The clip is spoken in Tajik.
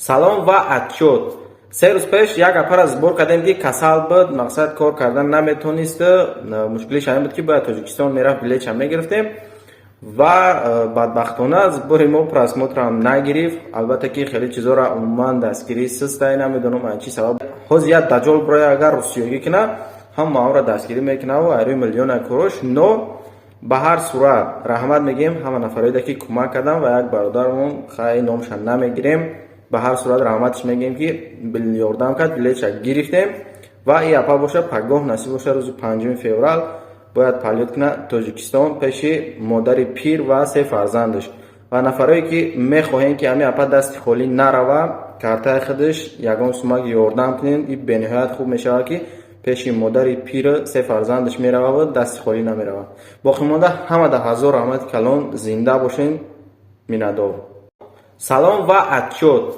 Салом ва отчёт. 3 рӯз пеш як апара сбор кардем, ки касал буд, мақсад, кор кардан наметонист. Мушкилиш ҳамин буд, ки бояд Тоҷикистон мерафт, билетшам мегирифтем ва бадбахтона сбори мо просмотрам нагирифт. Албатта, ки хеле чизоро умуман дастгирӣ систай, намедонам чӣ сабаб. Ҳозир як даҷол бироя, агар русиёгӣ кина, ҳама онро дастгирӣ мекунаву айрӯи миллиона курош. Но ба ҳар сурат раҳмат мегӯем ҳама нафароеда, ки кӯмак кардам, ва як бародармон, хай, номша намегирем, ба ҳар сурат раҳматш мегӯем, ки ёрдам кард, билетша гирифтем. Ва и апа боша, пагоҳ насиб боша, рӯзи 5 феврал бояд полёт кунад Тоҷикистон пеши модари пир ва се фарзандаш. Ва нафарое, ки мехоҳем, ки ҳамин апа дасти холӣ нарава, картаи худаш ягон сумак ёрдам кунем, и бениҳоят хуб мешавад, ки пеши модари пиру се фарзандаш мерававу дасти холӣ намеравад. Боқимонда ҳамада ҳазор раҳмати калон, зинда бошем, миннатдор. Салом ва отчёт.